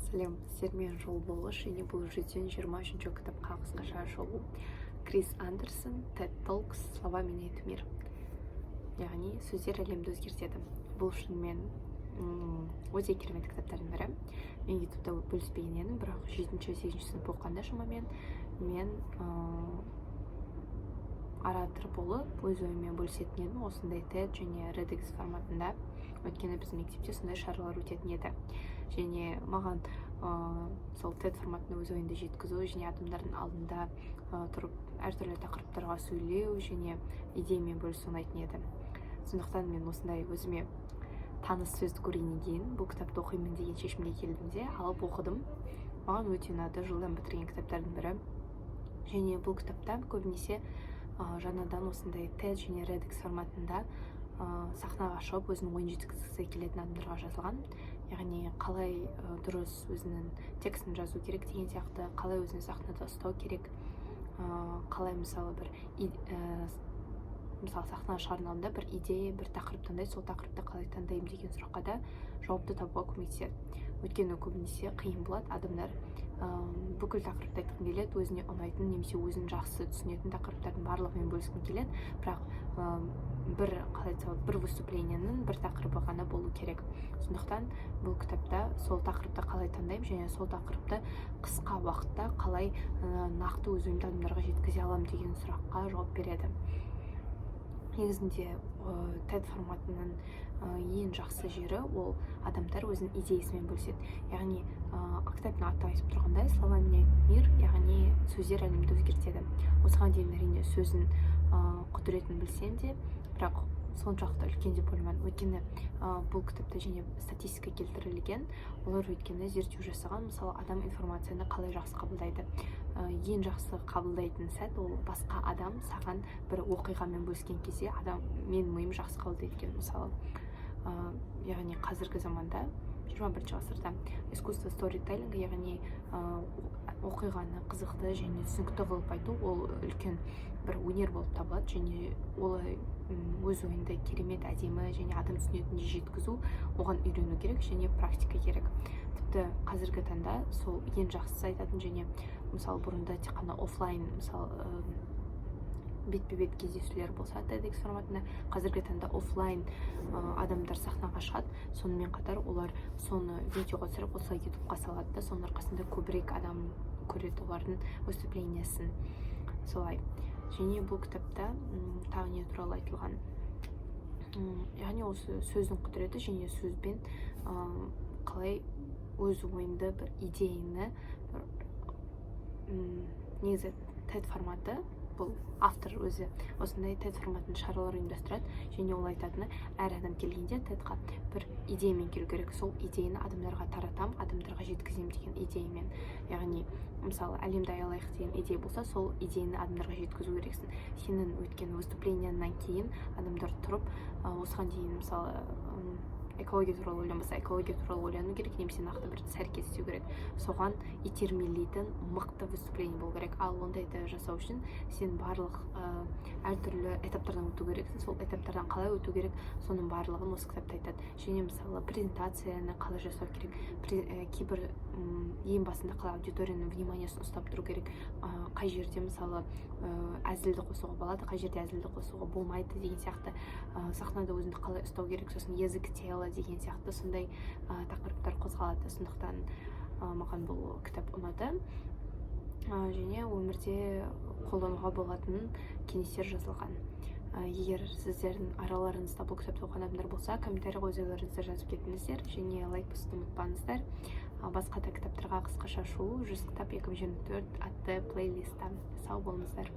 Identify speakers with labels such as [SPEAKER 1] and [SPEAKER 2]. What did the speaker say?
[SPEAKER 1] Сәлем! Сіздермен Жол Болғыш және бұл 123-ші кітапқа қысқаша шолу. Крис Андерсон, TED Talks, «Слова меняют мир», яғни сөздер әлемді өзгертеді. Бұл шынымен өте керемет кітаптардың бірі. Мен Ютубта бөліспеген едім, бірақ жетінші, сегізінші сынып оқығанда шамамен мен оратор болып, өз ойыммен бөлісетін едім осындай TED және TEDx форматында, өйткені біздің мектепте сондай шаралар өтетін еді. Және маған сол TED форматында өз ойыңды жеткізу және адамдардың алдында тұрып, әртүрлі тақырыптарға сөйлеу және идеямен бөлісу ұнайтын еді. Сондықтан мен осындай өзіме таныс сөзді көргеннен кейін, бұл кітапты оқимын деген шешімге келдім де, алып оқыдым. Маған өте ұнады, жылдам бітірген кітаптардың бірі. Және бұл кітапта көбінесе жаңадан осындай TED және TEDx форматында сахнаға шығып, өзінің ойын жеткізгісі келетін адамдарға жазылған, яғни қалай дұрыс өзінің текстін жазу керек деген сияқты, қалай өзін сахнада ұстау керек, қалай мысалы бір мысалы, сахнаға шығардың алдында бір идея, бір тақырып таңдайды, сол тақырыпты қалай таңдаймын деген сұраққа да жауапты табуға көмектеседі. Өйткені көбінесе қиын болады, адамдар бүкіл тақырыпты айтқым келеді, өзіне ұнайтын немесе өзін жақсы түсінетін тақырыптардың барлығымен бөліскім келеді, бірақ бір, қалай айтса болады, бір выступлениенің бір тақырыбы ғана болу керек. Сондықтан бұл кітапта сол тақырыпты қалай таңдаймын және сол тақырыпты қысқа уақытта қалай нақты өз ойымды адамдарға жеткізе аламын деген сұраққа жауап береді. Негізінде TED форматының ең жақсы жері — ол адамдар өзінің идеясымен бөліседі, яғни кітаптың аты айтып тұрғандай, «Слова меняют мир», яғни сөздер әлемді өзгертеді. Осыған дейін, әрине, сөздің құдіретін білсем де, бірақ соншалықты үлкен деп ойламадым, өйткені бұл кітапта және статистика келтірілген. Олар өйткені зерттеу жасаған, мысалы, адам информацияны қалай жақсы қабылдайды. Ең жақсы қабылдайтын сәт — ол басқа адам саған бір оқиғамен бөліскен кезде адам, менің миым жақсы қабылдайды екен, мысалы. Яғни қазіргі заманда, 21-ші ғасырда искусство сторителлинга, яғни оқиғаны қызықты және түсінікті қылып айту, ол үлкен бір өнер болып табылады. Және олай өз ойыңды керемет, әдемі және адам түсінетіндей жеткізу, оған үйрену керек және практика керек. Тіпті қазіргі таңда сол ең жақсысы айтатын. Және мысалы, бұрында тек қана оффлайн, мысалы, бетпе бет кездесулер болса TEDx форматында, қазіргі таңда оффлайн адамдар сахнаға шығады, сонымен қатар олар соны видеоға түсіріп, осылай Ютубқа салады да, соның арқасында көбірек адам көреді олардың выступлениесін солай. Және бұл кітапта тағы не туралы айтылған? Яғни осы сөздің құдіреті және сөзбен қалай өз ойыңды, бір идеяны бір, негізі TED форматы, бұл автор өзі осындай TED форматында шаралар ұйымдастырады. Және ол айтатыны: әр адам келгенде TED-қа бір идеямен келу керек, сол идеяны адамдарға таратам, адамдарға жеткіземін деген идеямен. Яғни мысалы, әлемді аялайық деген идея болса, сол идеяны адамдарға жеткізу керексің. Сенің өткен выступлениеңнан кейін адамдар тұрып, осыған дейін, мысалы, экология туралы ойланбаса, экология туралы ойлану керек немесе нақты бір іс әрекет істеу керек. Соған итермелейтін мықты выступление болу керек. Ал ондайды жасау үшін сен барлық әртүрлі этаптардан өту керексің. Сол этаптардан қалай өту керек, соның барлығын осы кітапта айтады. Және мысалы, презентацияны қалай жасау керек, кейбір ең басында қалай аудиторияның вниманиясын ұстап тұру керек, қай жерде, мысалы, әзілді қосуға болады, қай жерде әзілді қосуға болмайды деген сияқты, сахнада өзіңді қалай ұстау керек, сосын язык тела деген сияқты сондай тақырыптар қозғалады. Сондықтан маған бұл кітап ұнады және өмірде қолдануға болатын кеңестер жазылған. Егер сіздердің араларыңызда бұл кітапты оқыған адамдар болса, комментарийға өз ойларыңызды жазып кетіңіздер және лайк басуды ұмытпаңыздар. Басқа да кітаптарға қысқаша шолу, 100 кітап 2024 атты плейлистта. Сау болыңыздар!